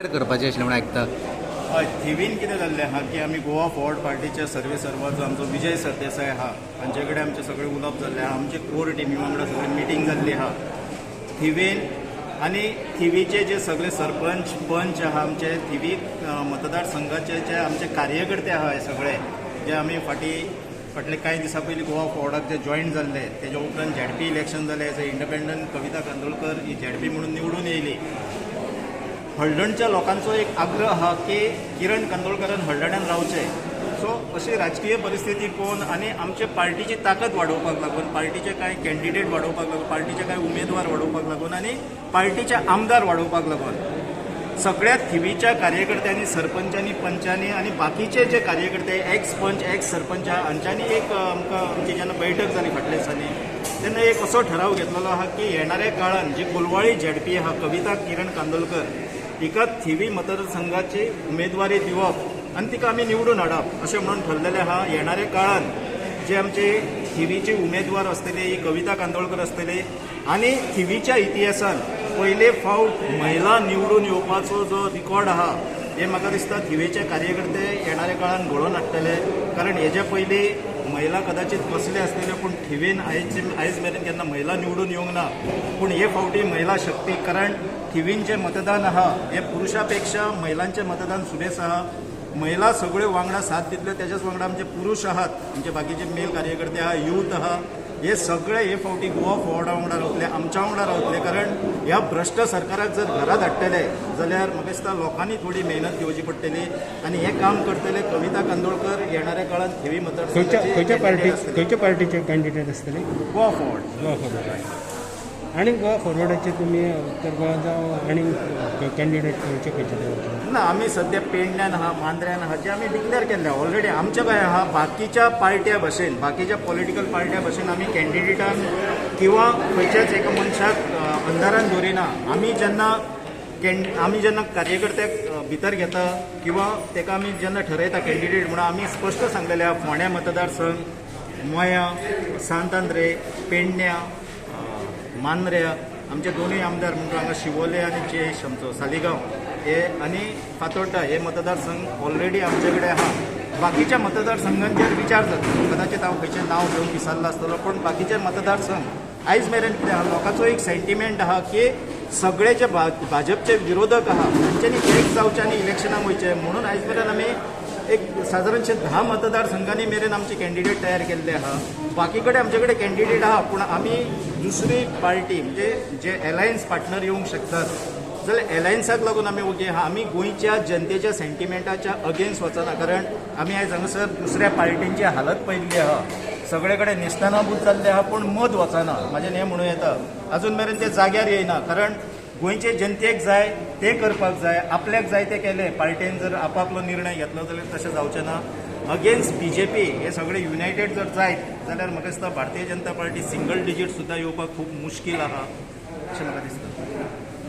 करपाचें आशिल्लें म्हूण आयकता. हय, थिवीन कितें जाल्लें आहा की आमी गोवा फॉरवर्ड पार्टीचे सर्वे सर्वाचो आमचो विजय सरदेसाय आहा, हांचे कडेन आमचें सगळें उलोवप जाल्लें आहा. आमचे कोर टिमी वांगडा सगळी मिटींग जाल्ली आहा थिवीन. आनी थिवीचे जे सगळे सरपंच पंच आहा, आमचे थिवी मतदारसंघाचे जे आमचे कार्यकर्ते आहा, हे सगळे जे आमी फाटले कांय दिसां पयलीं गोवा फॉरवर्डाक जे जॉयन जाल्ले, तेज्या उपरांत झेडपी इलेक्शन जालें. As a independent Kavita Kandolkar ही झेडपी म्हणून निवडून येयली. हळदणच्या लोकांचो एक आग्रह आहा की किरण कांदोळकरान हळदण्यान रावचें. सो अशी राजकीय परिस्थिती पळोवन आनी आमचे पार्टीची ताकद वाडोवपाक लागून, पार्टीचे कांय कॅन्डिडेट वाडोवपाक लागून, पार्टीचे कांय उमेदवार वाडोवपाक लागून आनी पार्टीचे आमदार वाडोवपाक लागून सगळ्या थिवीच्या कार्यकर्त्यांनी, सरपंचांनी, पंचांनी आनी बाकीचे जे कार्यकर्ते एक्स पंच, एक्स सरपंच हांच्यांनी एक आमकां आमची जेन्ना बैठक जाली फाटल्या दिसांनी तेन्ना एक असो ठराव घेतलेलो आहा की येणाऱ्या काळान जी कोलवाळी झेडपी आहा कविता किरण कांदोळकर हिका थिवी मतदारसंघाची उमेदवारी दिवप आनी तिका आमी निवडून हाडप अशें म्हणून ठरलेलें आहा. येणाऱ्या काळान जे आमचे थिवीचे उमेदवार आसतले ही कविता कांदोळकर आसतली आनी थिवीच्या इतिहासान पयले फावट महिला निवडून येवपाचो जो रिकॉर्ड आहा हे म्हाका दिसता थिवेचे कार्यकर्ते येणाऱ्या काळान घडोवन हाडटले. कारण हेज्या पयलीं महिला कदाचित बसले आसतले पूण थिवेन आयज मेरेन केन्ना महिला निवडून येवंक ना. पूण हे फावटी महिला शक्ती, कारण थिवींचें मतदान आहा हे पुरुषा पेक्षा महिलांचें मतदान सुबेस आहा. महिला सगळ्यो वांगडा साथ दितल्यो, तेच्याच वांगडा आमचे पुरुष आहात, आमचे बाकीचे मेल कार्यकर्ते आहा, यूथ आहा, हे सगळे हे फावटी गोवा फॉरवर्डा वांगडा रावतले, आमच्या वांगडा रावतले. कारण ह्या भ्रश्ट सरकाराक जर घरा धाडटले जाल्यार म्हाका दिसता लोकांनी थोडी मेहनत घेवची पडटली आनी हें काम करतले कविता कांदोळकर येणाऱ्या काळात थिवी मतदारसंघाचे खंयच्या पार्टीचे कॅन्डिडेट आसतले? गोवा फॉरवर्ड. गोवा फॉरवर्ड. आनी गोवा फॉरवर्डाचे तुमी उत्तर गोवा जावं आनी कॅन्डिडेट खंयचे खंयचे दवरतले? ना, आमी सद्या पेडण्यान आहा, मांद्र्यान आहा, जे आमी डिक्लेअर केल्ले ऑलरेडी. आमच्या काय आहा बाकीच्या पार्ट्या भशेन, बाकीच्या पॉलिटिकल पार्ट्या भशेन आमी कॅन्डिडेटांक किंवा खंयच्याच एका मनशाक अंधारान दवरिना. आमी जेन्ना कार्यकर्त्याक भितर घेता किंवा ताका आमी जेन्ना ठरयता कॅन्डिडेट म्हणून, आमी स्पश्ट सांगलेले आहा फोंड्या मतदारसंघ, मयां, सांत आंद्रे, पेडण्या, मांद्र्या आमचे दोनूय आमदार म्हणटा हांगा शिवोले आनी जयेश आमचो सालिगांव हे आनी फातोड्डा हे मतदारसंघ ऑलरेडी आमचे कडेन आहा. बाकीच्या मतदारसंघांचेर विचार जाता, कदाचित हांव खंयचें नांव घेवन विसरलो आसतलो, पूण बाकीचे मतदारसंघ आयज मेरेन कितें आहा लोकांचो एक सेंटिमेंट आहा की सगळे जे भाजपचे विरोधक आहा तांच्यांनी एक जावचे आनी इलेक्शनाक वयचें म्हणून आयज मेरेन आमी एक सादारणशे 10 मतदारसंघांनी मेरेन आमचे कॅन्डिडेट तयार केल्ले आहा. बाकी कडेन आमचे कडेन कॅन्डिडेट आहा पूण आमी दुसरी पार्टी म्हणजे जे एलायन्स पार्टनर येवंक शकतात जाल्यार एलायन्साक लागून आमी ओगी आहा. आमी गोंयच्या जनतेच्या सेंटिमेंटाच्या अगेन्स्ट वचना, कारण आमी आयज हांगासर दुसऱ्या पार्टींची हालत पळयल्ली आहा, सगळे कडेन नेस्तानाबूत जाल्ले आहा पूण मत वचना. म्हाजें हें म्हणूं येता अजून मेरेन ते जाग्यार येयना, कारण गोंयचे जनतेक जाय ते करपाक जाय, आपल्याक जाय ते केलें. पार्टेन जर आपापलो निर्णय घेतलो जाल्यार तशें जावचें ना. अगेन्स्ट बीजेपी हे सगळे युनायटेड जर जायत जाल्यार म्हाका दिसता Bharatiya Janata party single digit सुद्दां येवपाक खूब मुश्कील आहा अशें म्हाका दिसता.